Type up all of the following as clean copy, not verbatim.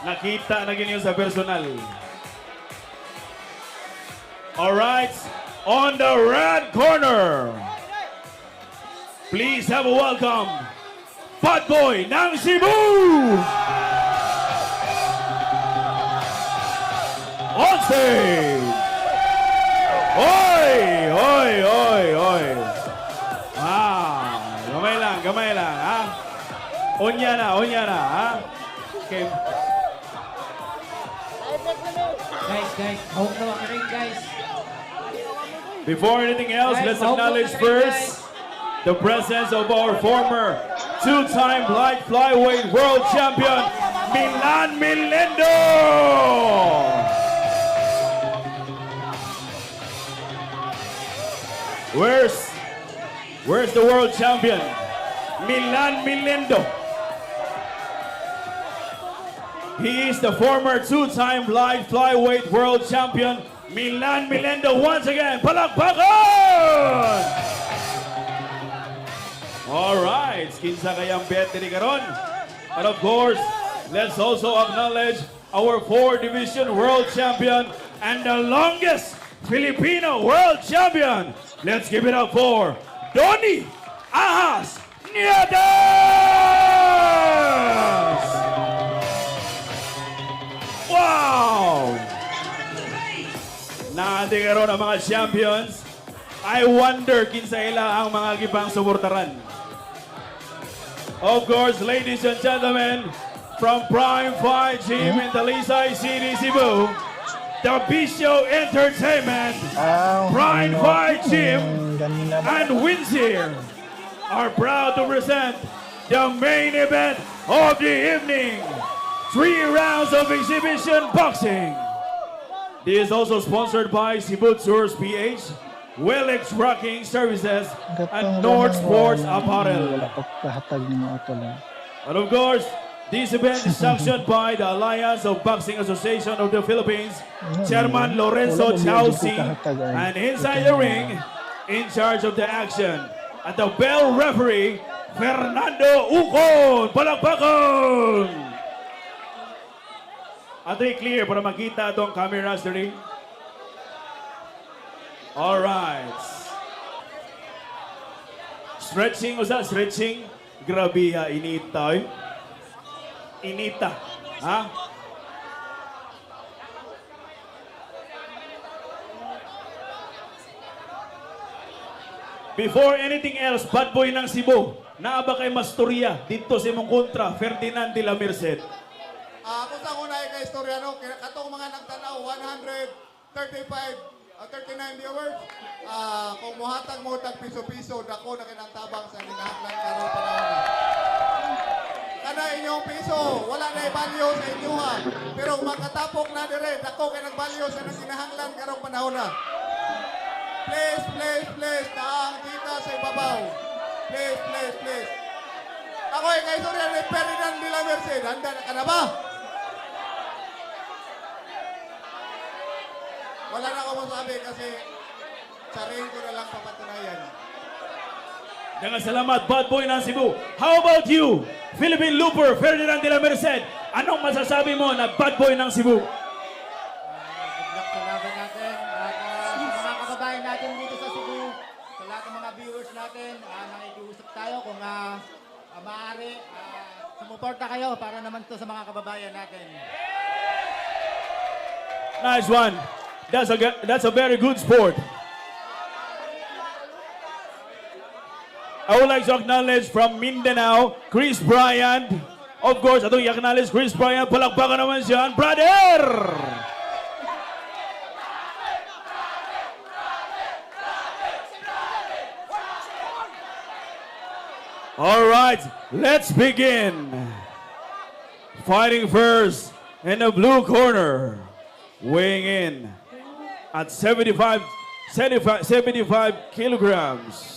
Nakita na gyud sa personal. Alright, on the red corner, please have a welcome, Bad Boy ng Cebu! On stage! Oy! Oy! Oy! Oy! Ah, gamay lang, ha? Unya na, unya na, ha? Okay. Guys, guys, hawak na ang ring, guys. Before anything else, Guys, let's mahugong acknowledge ang ring, first the presence of our former two-time light flyweight world champion, Milan Melindo! Where's the world champion? Milan Melindo. He is the former two-time light flyweight world champion, Milan Melindo. Once again, palakpakan! All right, kinsa kayang bet diri karon? And of course, let's also acknowledge our four-division world champion and the longest Filipino world champion. Let's give it up for Donny Ahas Nietes! Wow! Naa diri karon ang mga champions. I wonder kinsa ila ang mga gipang suportaran. Of course, ladies and gentlemen, from Prime Fight Gym in Talisay City, Cebu, the Bisyo Entertainment, Prime Ah, ano, Fight Gym, ganina ba? and Windsor are proud to present the main event of the evening. Three rounds of exhibition boxing. This is also sponsored by Cebu Tours PH, Wellex Rocking Services, and Gatong North ganang Sports wala, Apparel. wala pa kahatag nimo ato lang. And of course, this event is sanctioned by the Alliance of Boxing Association of the Philippines, Chairman Lorenzo Wala ba Chausi, kahatag ay? And inside the ring, in charge of the action, at the bell referee, Fernando Ucon. Palakpakan! Ate, clear para makita itong cameras diri. All right. Stretching usa, stretching. Grabe ha, inita eh. Inita. Ha? Before anything else, Bad Boy ng Cebu, naa ba kay mastorya dito sa imong kontra, Ferdinand de la Merced? Ah, kung sa una kay istorya no, katong mga nagtanaw 135 39 viewers. Ah, kung mohatag mo tag piso-piso, dako na kinang tabang sa ginahanglan karon panahon na. Kana inyong piso, wala na value sa inyo ha. Pero makatapok na dire, dako kay nagvalue sa nang karong panahon na. Please, please, please, naang dita sa ibabaw. Please, please, please. Ako ay kay istorya ni Ferdinand de la Merced. Handa na ka na ba? Wala na ako masabi kasi sa ring ko na lang papatunayan. Daghang salamat, Bad Boy ng Cebu. How about you, Philippine Looper, Ferdinand de la Merced? Anong masasabi mo na Bad Boy ng Cebu? Good luck sa laban natin. At sa mga kababayan natin dito sa Cebu, sa lahat ng mga viewers natin, nakikiusap tayo kung maaari, sumuporta kayo para naman to sa mga kababayan natin. Nice one. That's a very good sport. I would like to acknowledge from Mindanao, Chris Bryant. Of course, atong i-acknowledge Chris Bryant. Palakpakan naman siya, brother! All right, let's begin. Fighting first in the blue corner, weighing in at 75, 75 kilograms.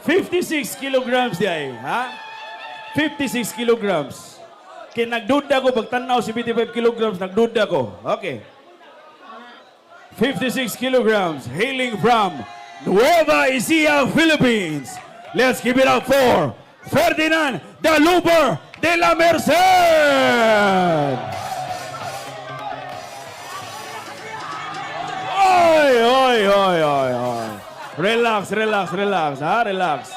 56 kilograms di ay, ha? 56 kilograms. Kaya nagduda ko, pagtanaw 75 kilograms, nagduda ko. Okay. 56 kilograms, hailing from Nueva Ecija, Philippines. Let's give it up for Ferdinand the Looper de la Merced! Oy, oy, oy, oy, oy. Relax, relax, relax, ha? Relax.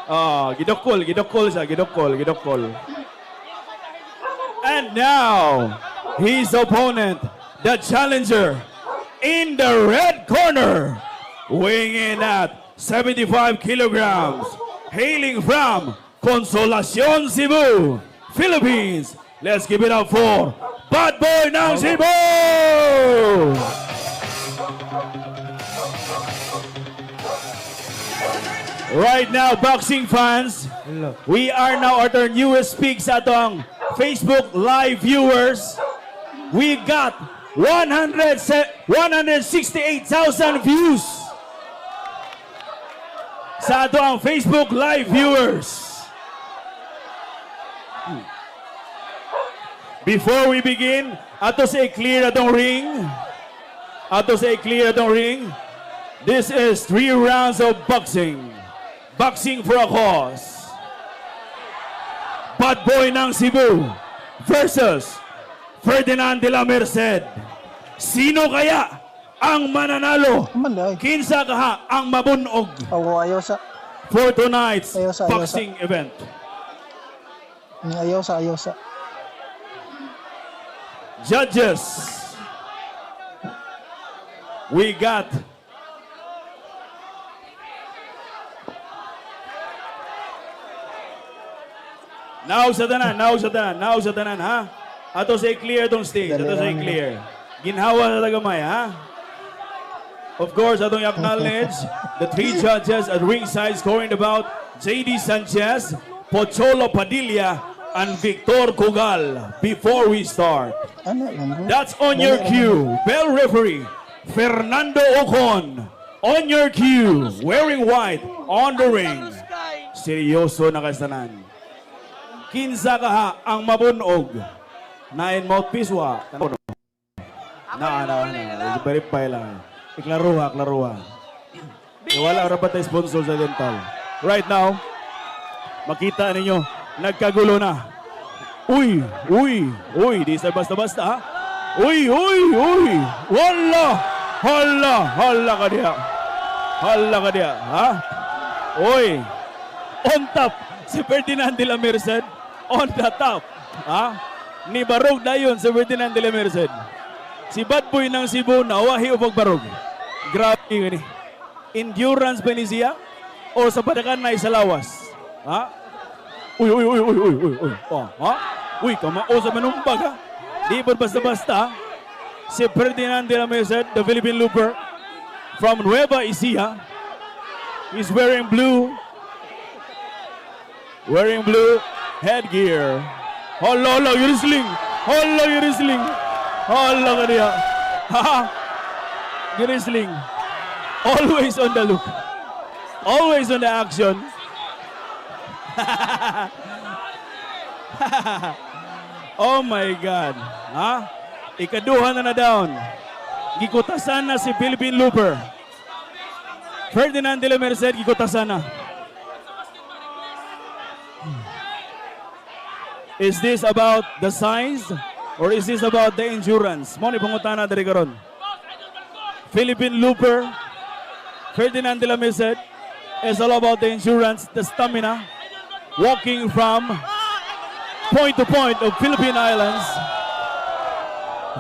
Oh, gidokol, gidokol siya, gidokol, gidokol. And now, his opponent, the challenger, in the red corner, weighing in at 75 kilograms, hailing from Consolacion, Cebu, Philippines. Let's give it up for Bad Boy ng Cebu! Right now, boxing fans, we are now at our newest peak sa atong Facebook Live viewers. We got 100 168,000 views sa atong Facebook Live viewers. Before we begin, ato sa i-clear atong ring. Ato sa i-clear atong ring. This is three rounds of boxing. Boxing for a cause. Bad Boy ng Cebu versus Ferdinand de la Merced. Sino kaya ang mananalo? Man day. Kinsa kaha ang mabunog Awo, ayaw sa. For tonight's Ayaw sa, ayaw sa. Boxing event? Ayaw sa, ayaw sa. Judges, we got now sa tanan, now sa tanan, now sa tanan, ha? Ato sa clear tong stage, ato sa clear. Ginhawa sa tagamay, ha? Of course, atong acknowledge the three judges at ringside scoring about JD Sanchez, Pocholo Padilla, and Victor Kogal before we start. Ano lang bro? That's on your Dali, cue. Bell referee, Fernando Ocon. On your cue, wearing white, on the ring. Seryoso na kastanan. Kinsa kaha ang mabunog. Nine mouthpiece wa. Ano? Na, na, na. Verify lang. Iklaruha, klaruha. Eh, wala ra pa tayo sponsor sa dental. Right now, makita ninyo, nagkagulo na. Uy, uy, uy, di sa basta-basta ha. Uy, uy, uy. Wala. Hala, hala ka diha. Hala ka diha, ha? Uy. On top si Ferdinand de la Merced. On the top. Ha? Ni Barog dayon si Ferdinand de la Merced. Si Bad Boy ng Cebu nawahi o pagbarog. Grabe yun eh. Endurance ba ni siya? O sa padakan na isalawas? Ha? Uy, uy, uy, uy, uy, uy, uy. Oh, ha? Uy, kamao sa manumbag, ha? Di ba basta-basta, ha? Si Ferdinand de la Merced, the Philippine Looper, from Nueva Ecija, is wearing blue. Wearing blue headgear. Hala, hala, wrestling. Hala, wrestling. Hala ka niya. Ha? Wrestling. Always on the look. Always on the action. Oh my God. Ha? Ikaduha na na down. Gikutasan na si Philippine Looper. Ferdinand de la Merced, gikutasan na. Is this about the size or is this about the endurance? Mo ni pangutana diri karon. Philippine Looper, Ferdinand de la Merced is all about the endurance, the stamina, walking from point to point of Philippine Islands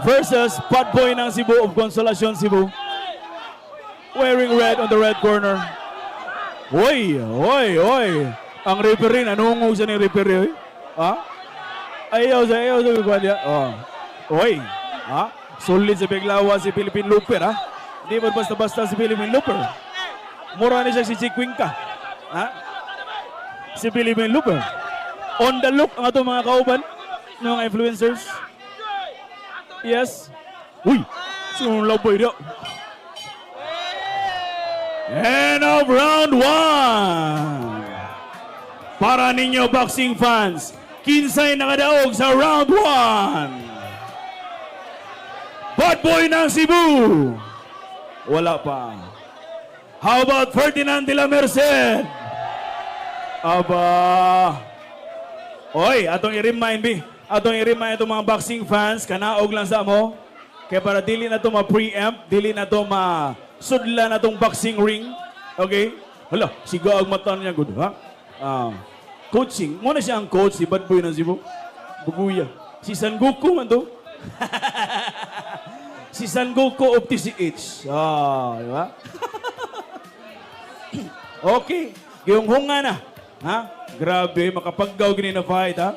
versus Bad Boy ng Cebu of Consolacion, Cebu. Wearing red on the red corner. Oy, oy, oy. Ang referee, nanungog siya ng referee, oy. Ha? Ayaw sa gwadya. Oh. Oy. Ha? Solid sa piglawa si Philippine Looper, ha? Di ba basta-basta si Philippine Looper? Mura ni siya si Chikwingka. Ha? Si Philippine Looper. On the look ang atong mga kauban ng mga influencers. Yes. Uy! Sino laboy dia? End of round one. Para ninyo boxing fans, kinsay nakadaog sa round one? Bad Boy ng Cebu. Wala pa. How about Ferdinand de la Merced? Aba. Oy, atong i-remind bi. Atong i-remind itong mga boxing fans, kanaog lang sa mo. Kaya para dili na to ma-preempt, dili na to ma-sudla na tong boxing ring. Okay? Hala, siga ang mata niya good, ha? Ah, coaching. Muna siya ang coach, si Bad Boy ng Cebu. Buguya. Si San Goku man to. Si San Goku of TCH. Ah, di ba? Okay. Yung hunga na. Ha? Grabe, makapaggaw gini na fight, ha?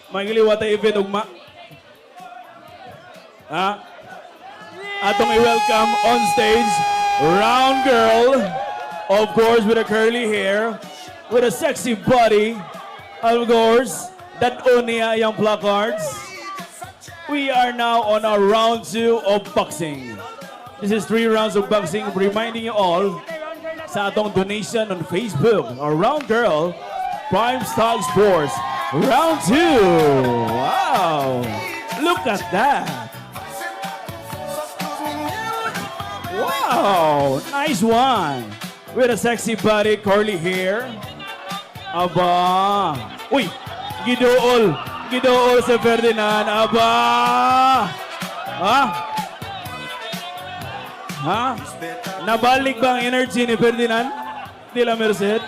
Magiliwat ay event ugma. Ha? Atong i-welcome on stage, round girl, of course with a curly hair, with a sexy body, of course, that niya yung placards. We are now on our round two of boxing. This is three rounds of boxing, reminding you all sa atong donation on Facebook. Our round girl, Prime Stock Sports. Round two. Wow. Look at that. Wow. Nice one. With a sexy body, curly hair. Aba. Uy, gidool. Gidool sa Ferdinand. Aba. Ha? Ha? Nabalik ba ang energy ni Ferdinand de la Merced?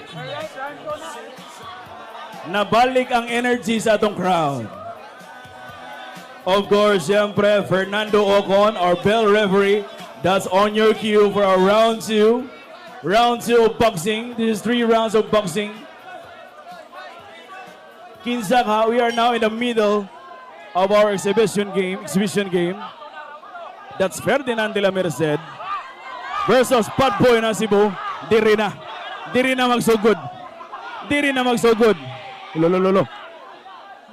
Nabalik ang energy sa atong crowd. Of course, siyempre, Fernando Ocon, our bell referee, that's on your cue for our round two. Round two of boxing. This is three rounds of boxing. Kinsa ka, we are now in the middle of our exhibition game. Exhibition game. That's Ferdinand de la Merced versus Bad Boy ng Cebu. Diri na. Diri na magsugod. Diri na magsugod. Lolo, lolo.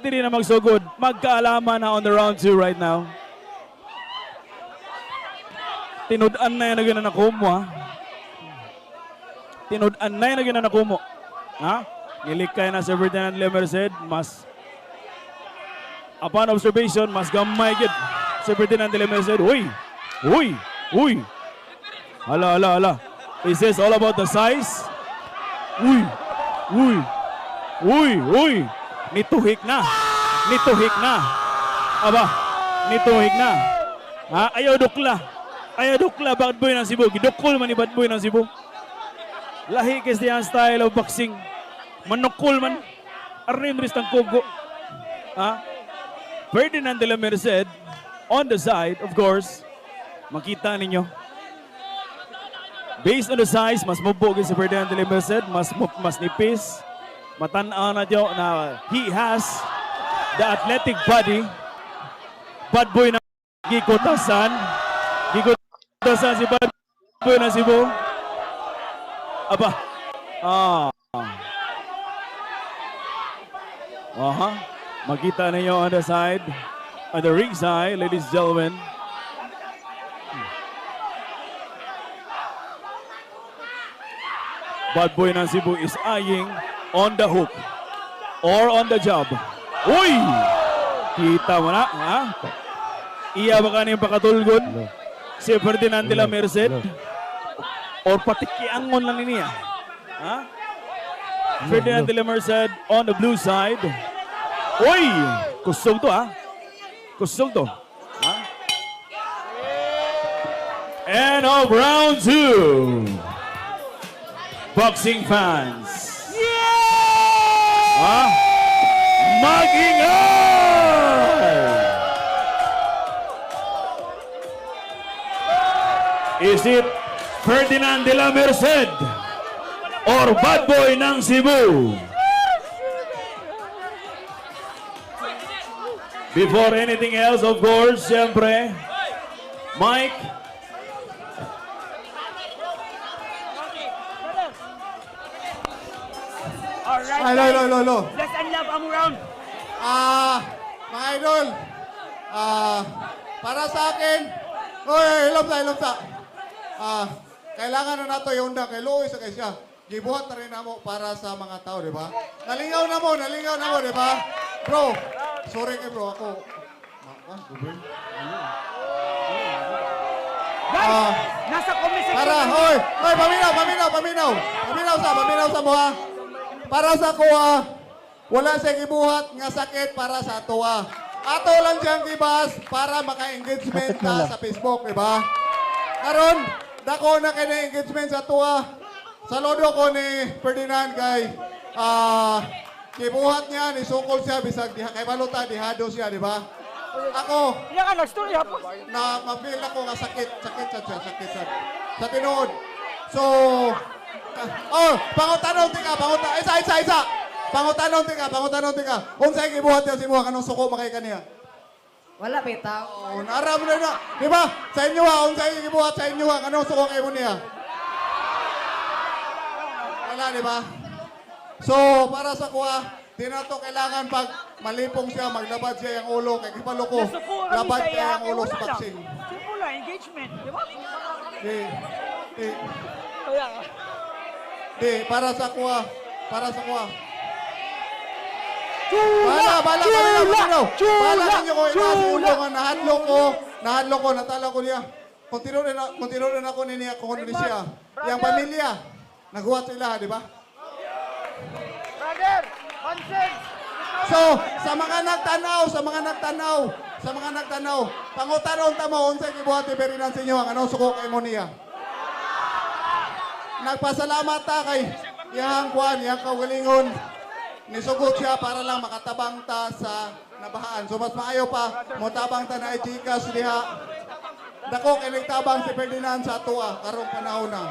Diri na magsugod. Magkaalaman na on the round two right now. Tinud-an na yan na gina nakumo, ha. Tinud-an na yan na gina nakumo. Ha? Gilikay na si Ferdinand de la Merced. Mas upon observation, mas gamay gid si Ferdinand de la Merced. Uy! Uy! Uy! Hala, hala, hala. Is this all about the size? Uy! Uy! Uy! Uy! Nituhik na! Nituhik na! Aba! Nituhik na! Ha? Ayaw dukla! Ayaw dukla, Bad Boy ng Cebu. Gidukol man ni Bad Boy ng Cebu. Lahi kasi ang style of boxing. Manukol man. Arim ris tang kugo. Ha? Ferdinand de la Merced on the side, of course. Makita ninyo. Based on the size, mas mubo si Ferdinand de la Merced, mas nipis. Matan-aw na diyo na he has the athletic body. Bad Boy na gikutasan. Gikutasan si Bad Boy na Cebu. Aba. Ah. Aha. Makita ninyo on the side, on the ring side, ladies and gentlemen. Bad Boy ng Cebu is eyeing on the hook or on the jab. Uy! Kita mo na, ha? Iya ba kaning pakatulgon? Si Ferdinand de la Merced? Or patikiangon lang niya? Ha? Ferdinand de la Merced on the blue side. Uy! Kusog to, ha? Kusog to. Ha? End of round two. Boxing fans. Yeah! Ha? Mag-ingay! Is it Ferdinand de la Merced or Bad Boy ng Cebu? Before anything else, of course, siyempre, Mike, Alright, Ay, lo, lo, lo, lo. Bless and love ang round. Ah, mga idol, para sa akin, oy, hilom sa, hilom sa. Kailangan na nato yung undang kay luoy sa kay siya. Gibuhat na rin namo para sa mga tao, di ba? Nalingaw na mo, nalingaw na mo, di ba? Bro, sorry kay bro, ako. Gubern. Guys, Ah. nasa comment section. Para, hoy, hoy, paminaw, paminaw, paminaw. Paminaw sa mo ha. Para sa kuha, wala siya gibuhat nga sakit para sa atoa. Ato lang siyang gibas para maka-engagement Kapit na ta lang. sa Facebook, di ba? Karon, dako na kay na engagement sa atoa. Saludo ko ni Ferdinand kay gibuhat niya, nisukol siya bisag diha kay balota dihado siya, di ba? Ako, Iya ka, nag-story hapon. Na ma-feel ako nga sakit, sakit sad siya, sakit sad. Sa tinuod. So, oh, pangutanon tika, pangutan, isa, isa, isa. Pangutanon tika, pangutanon tika. Unsay gibuhat niya sa imuha kanang suko makay kaniya? Wala bitaw. Oh, naram na na. Di ba? Sa inyo ha, unsay gibuhat sa inyo ha, kanang suko kay mo niya? Wala, di ba? So, para sa kuha, di na to kailangan pag malipong siya, maglabad siya yung ulo, kay kipalo ko, Nasuko kami labad sa kaya iya. ang ulo Wala sa lang. boxing. Simple lang, engagement. Di ba? Di, di, Kaya, di, para sa kuha, para sa kuha. Bala, bala, paminaw, paminaw. Bala ninyo ko itaas yung ulo nga nahadlok ko, natala ko niya. Kung tinuod na ako niya, kung ano ni siya. Yang pamilya, naghuwat sila, di ba? Brother, Hansen! So, sa mga nagtanaw, sa mga nagtanaw, sa mga nagtanaw, pangutanon ta mo, unsay gibuhat ni Ferdinand sa inyo, ang anong suko kay mo niya? Nagpasalamat ta kay iyang kuan, iyang kaugalingon. Nisugot siya para lang makatabang ta sa nabahaan. So mas maayo pa, motabang ta na i-Gcash diha. Dako kay nagtabang si Ferdinand sa atoa karong panahon na.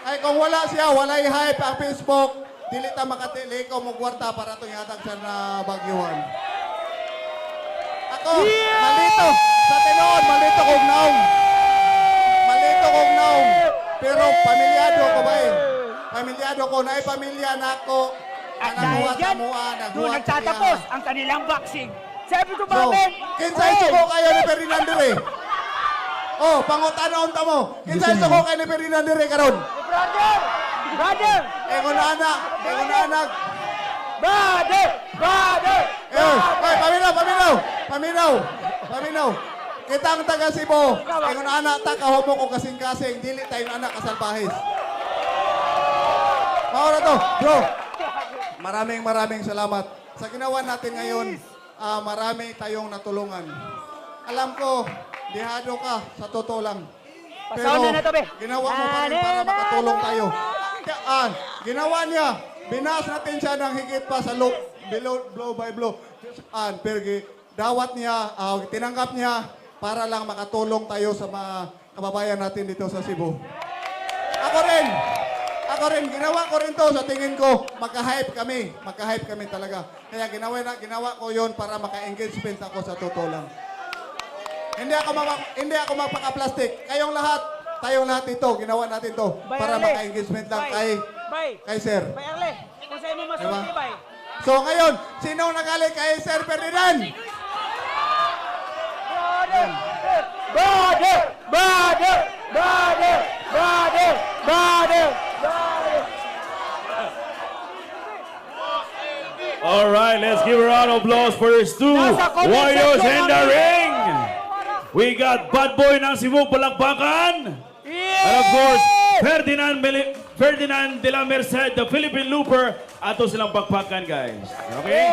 Ay kung wala siya, walay hype ang Facebook, dili ta makatili ko mo kwarta para itong ihatag sa nabagyuhan. Ako, malito. Sa tinuod, malito kog naong. Malito kog naong. Pero pamilyado ko ba eh? Pamilyado ko, naay pamilya na ako. At dahil Naghuwat dyan, sa mua, doon naghuwat sa nagtatapos iya. ang kanilang boxing. Sabi ko So, ba, kinsay suko kayo ni Ferdinand dire? Oh, pangutanaon ta mo. Kinsay suko kayo ni Ferdinand dire karon? Brother! Brother! Ingon na anak, ingon na anak. Brother! Brother! Eh, ay, paminaw, paminaw, paminaw, paminaw. Kitang taga Cebu, ingon anak ta kahomo ko kasing-kasing, dili tayo anak kasalbahis. Mao na to, bro. Maraming maraming salamat. Sa ginawa natin ngayon, marami tayong natulungan. Alam ko, dihado ka sa totoo lang. Pasaw na na to, be. Ginawa mo pa rin para makatulong tayo. Ginawa niya, binas natin siya ng higit pa sa loop, below, blow by blow. Pero dawat niya, tinanggap niya para lang makatulong tayo sa mga kababayan natin dito sa Cebu. Ako rin, ako rin, ginawa ko rin to sa tingin ko, magka-hype kami, magka-hype kami talaga. Kaya ginawa ko yon para maka-engagement ako sa totoo lang. Hindi ako magpaka-plastic. Kayong lahat, tayong lahat dito, ginawa natin to Bay, para Arle. maka-engagement lang Bay. kay Bay. kay sir. Bay Arle, kung sa'yo mo masulti, Diba? bay. So ngayon, sino nagalit kay Sir Ferdinand? Brother! Brother! Brother! Brother! Brother! Brother! Brother! All right, let's give a round of applause for these two Nasa comment warriors section in the ang- ring. We got Bad Boy ng Cebu Palakpakan. And of course, Ferdinand de la Merced, the Philippine Looper. Ato silang pakpakan, guys. Okay?